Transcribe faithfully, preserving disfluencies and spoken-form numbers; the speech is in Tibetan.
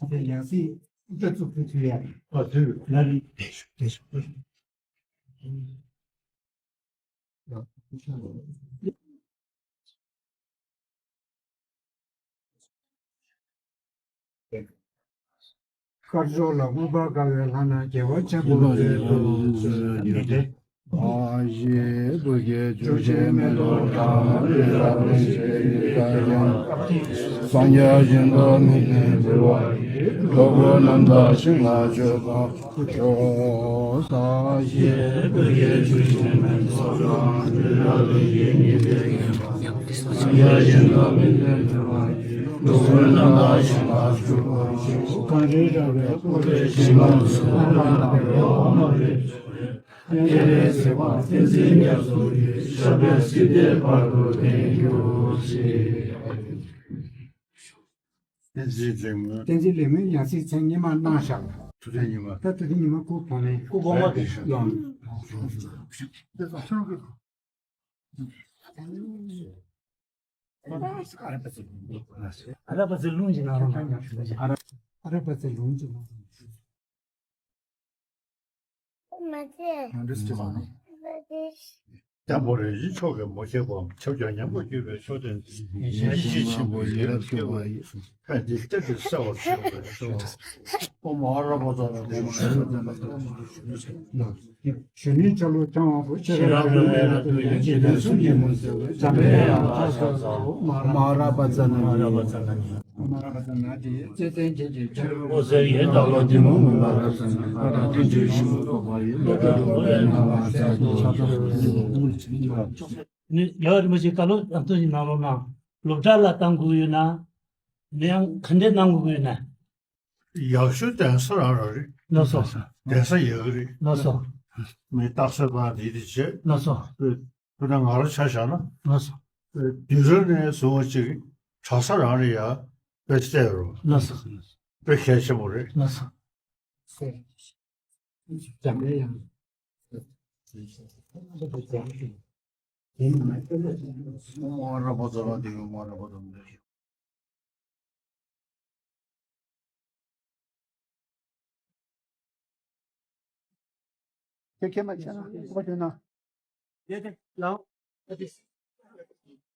དེ་ཡང་སྲིད་སྐྱོད་ཚུགས་ཕུལ་ཚུལ་ཡ། ཨ་དེ་ལ་རེད། དེ་ཤོག་དེ་ཤོག་དཀར་ཕྱོགས་ལ་མངོན་པར་དགའ་བའི་ལྷ་རྣམས་རྒྱལ་བ་ཆེན་པོ་མཛད་དུ་གསོལ་ཏེ། ཨ་ཞེས་བདུད་ཀྱི་རྒྱུད་བྱེད་མེ་ཏོག་དང་། སངས་རྒྱས་ཞིང་དུ་མི་ལྡན་འགྲོ་བ་ཡི། འགྲོ་ཀུན་རྣམ་དག་ཞིང་ལ་སྤྱོད་པ། ཞེས་བོད་ཀྱི་ཆོས་ཀྱི་མེ་ཏོག་དང་། གངས་རི་ར་བས་བསྐོར་བའི་ཞིང་ཁམས་སུ། སྤྱན་རས་གཟིགས་དབང་བསྟན་འཛིན་ཉག་གསུམ་གྱི། ཞབས་པད་སྲིད་མཐའི་བར་དུ་བརྟན་གྱུར་ཅིག་བསྟན་འཛིན་ལེགས་སྨོན། བསྟན་འཛིན་ལེགས་སྨོན་ཡང་སྲིད་མཚན་སྔོན་མ་གནང་བཞག་ཐུགས་རྗེ་ཉི་མ། ད་ཐུགས་རྗེ་ཉི་མ་སྐུ་གོང་ནས། སྐུ་གོང་མ་དེ་ཡོང་། ཨ་ར་པ་ཙི་ལུང་གི་ནང་རོ། ཨ་ར་པ་ཙི་ལུང་གི་ནང་རོ། ཡང་འདྲི་སྤྲད་པ་ནི། སྐྱབས་མགོན་རིན་ཆེན་མཆོག་གིས་མ་བསྐྱངས་པའམ་ཁྱབ་བྱ་ཉམས་པར་གྱུར་པའི་མཆོད་རྟེན་ཡེ་ཤེས་ཆེན་པོ་ཡི་རབས་སྐྱོབ་པ་ཡི། ཕན་བདེ་གཏེར་དུ་གསལ་བར་ཤོག་པའི་ཕྱིར། ཨོཾ་ཨ་ར་པ་ཙ་ན་དེ་ཞུ་ནི་ཆ་ལུགས་ཀྱང་དབང་པོ་ཤེས་རབ་ཀྱི་མེ་རབ་ཏུ་ཡང་། འཇིག་རྟེན་གསུམ་གྱི་མུན་སེལ་བའི། འཇམ་པའི་དབྱངས་ལ་ཕྱག་འཚལ་ལོ། མ་ར་པ་ཙ་ན་ནི། མ་ར་པ་ཙ་ན་ནི། མ་ར་པ་ཙ་ན་ཏེ། ཚེ་བརྟན་ཁྱེད་ཀྱི་ཆོས་འོད་ཟེར་ཡིན། བདག་བློ་གཏི་མུག་མུན་པ་རབ་སེལ་ནས། བཀའ་དྲིན་ཆེན་པོས་ཞིང་རྡོ་བ་ཡི། བློ་གྲོས་ལོ་ལས་སྣང་བ་ཚལ་གྱི་ཆགས་སྡང་ནི། རྒྱལ་བ་རིན་པོ་ཆེ་བཀའ་སློབ་རྣམ་ཐོས་ཀྱི་ནང་ལོགས་ན་སློབ་གྲྭ་ལ་བཏང་དགོས་ཡོད་ན། ནི་ཡང་ག་འདྲས་གནང་དགོས་ཡོད་ན། ཡག་ཤོས་གདན་ས་རང་རང་རེད། ལགས་སོ། གདན་ས་ཡག་གི་རེད། ལགས་སོ། མི་རྟགས་གསལ་དང་དེ་དེ་བྱས། ལགས་སོ། དཔེར་ན་ང་རང་ཆ་བཞག་ན། ལགས་སོ། དུས་རབས་ནས་བཟུང་བ་ཅིག་གྲྭ་ས་རང་རེད་ཡ། དཔེ་བལྟས་རོགས། ལགས་སོ། དཔེ་གལ་ཆེན་པོ་རེད། ལགས་སོ། འཇམ་པའི་དབྱངས། མ་ར་པ་ཙ་ན་དེ་མ་ར་པ་ཙ་ན། ཁྱེད་ཁྱེད་མ་བྱས་ན་ཁོ་པ་དེ་ན།